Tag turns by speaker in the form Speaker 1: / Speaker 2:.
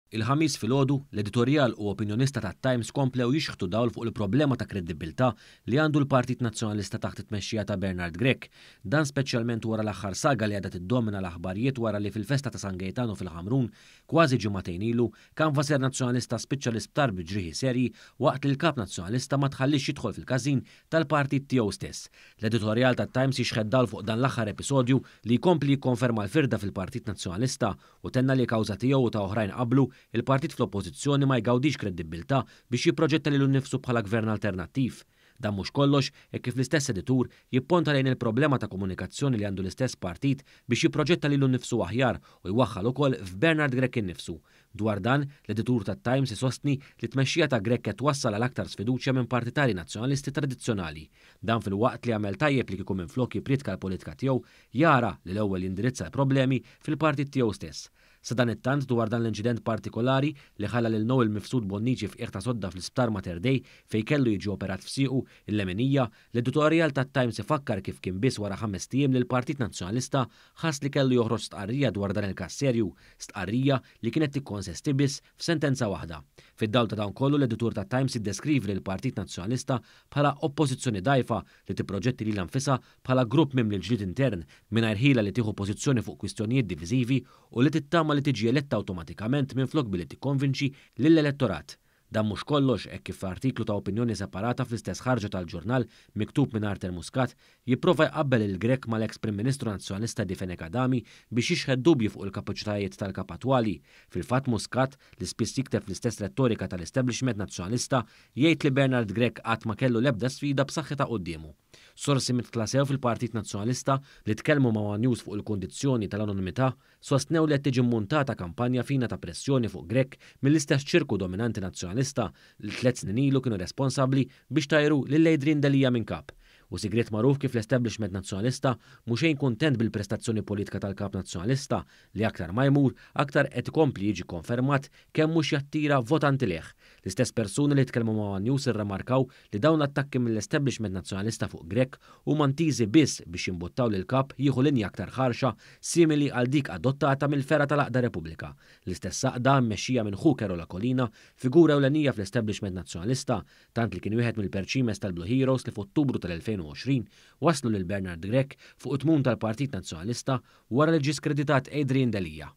Speaker 1: Il-Ħamis filgħodu, l-editorjal u opinjonista tat-Times komplew jixħtu dawl fuq il-problema ta' kredibbiltà li għandu l-Partit Nazzjonalista taħt it-tmexxija ta' Bernard Grech. Dan speċjalment wara l-aħħar saga li għadha tiddomina l-aħbarijiet wara li fil-festa ta' San Gejtanu fil-Ħamrun, kważi ġimagħtejn ilu, kanvasser Nazzjonalista spiċċa l-isptar bi ġrieħi serji waqt li l-Kap Nazzjonalista ma tħalliex jidħol fil-każin tal-partit tiegħu stess. L-editorjal tat-Times jixħet dawl fuq dan l-aħħar episodju li jkompli jikkonferma l-firda fil-Partit Nazzjonalista u tenna li kawża tiegħu u ta' oħrajn qablu, il-partit fl-Oppożizzjoni ma jgawdix kredibbiltà biex jipproġetta lilu nnifsu bħala gvern alternattiv. Dan mhux kollox, hekk kif l-istess editur jipponta lejn il-problema ta' komunikazzjoni li għandu l-istess partit biex jipproġetta lilu nnifsu aħjar u jwaħħal ukoll f'Bernard Grech innifsu. Dwar dan, l-editur tat-Times isostni li t-tmexxija ta' Grech qed twassal għal aktar sfiduċja minn partitarji Nazzjonalisti tradizzjonali. Dan filwaqt li għamel tajjeb li kieku minflok jippriedka l-politika tiegħu, jara li l-ewwel jindirizza l-problemi fil-partit tiegħu stess. Sadanittant dwar dan l-inċident partikolari li ħalla lil Noel Mifsud Bonnici f'qiegħ ta' sodda fl-Isptar Mater Dei fejn kellu jiġi operat f'siequ il-leminija, l-editorjal tat-Times ifakkar kif kien biss wara 5 ijiem li l-Partit Nazzjonalista ħass li kellu joħroġ stqarrija dwar dan il-każ serju, stqarrija li kienet tikkonsisti biss f'sentenza waħda. Fid-dawl ta' dan kollu, l-editur tat-Times iddeskrivi lill-Partit Nazzjonalista bħala oppożizzjoni dgħajfa li tipproġetti lilha nfisha bħala grupp mimli l-ġlied intern mingħajr ħila li tieħu pożizzjoni fuq kwistjonijiet diviżivi u li tittama li tiġi eletta awtomatikament minflok billi tikkonvinċi lill-elettorat. Dan mhux kollox, hekk kif f'artiklu ta' opinjoni separata fl-istess ħarġa tal-ġurnal miktub minn Arthur Muscat jipprova jqabbel lil Grech mal-eks Prim Ministru Nazzjonalista Eddie Fenech Adami biex jixħet dubji fuq il-kapaċitajiet tal-kap attwali. Fil-fatt Muscat, li spiss jikteb fl-istess rettorika tal-establishment Nazzjonalista, jgħid li Bernard Grech qatt ma kellu l-ebda sfida b'saħħitha quddiemu. Sorsi midħla sew fil-Partit Nazzjonalista li tkellmu ma' One News fuq il-kundizzjoni tal-anonimità sostnew li qed tiġi mmuntata kampanja fina ta' pressjoni fuq Grech mill-istess ċirku dominanti Nazzjonalista li 3 snin ilu kienu responsabbli biex tajru lil Adrian Delia minn kap. U sigriet magħruf kif l-establishment Nazzjonalista mhux xejn kuntent bil-prestazzjoni politika tal-kap Nazzjonalista li aktar ma jmur aktar qed ikompli jiġi konfermat kemm mhux jattira votanti lejh. L-istess persuni li tkellmu ma' One News irremarkaw li dawn l-attakki mill-establishment Nazzjonalista fuq Grech huma ntiżi biss biex jimbuttaw lil kap jieħu linja aktar ħarxa simili għal dik adottata mill-fergħa tal-Għaqda Repubblika. L-istess għaqda mmexxija minn ħu Karol Aquilina, figura ewlenija fl-establishment Nazzjonalista, tant li kien wieħed mill-perċimes tal-Blue Heroes li f'Ottubru tal-2020 waslu lil Bernard Grech fuq it-tmun tal-Partit Nazzjonalista wara li ġie skreditat Adrian Delia.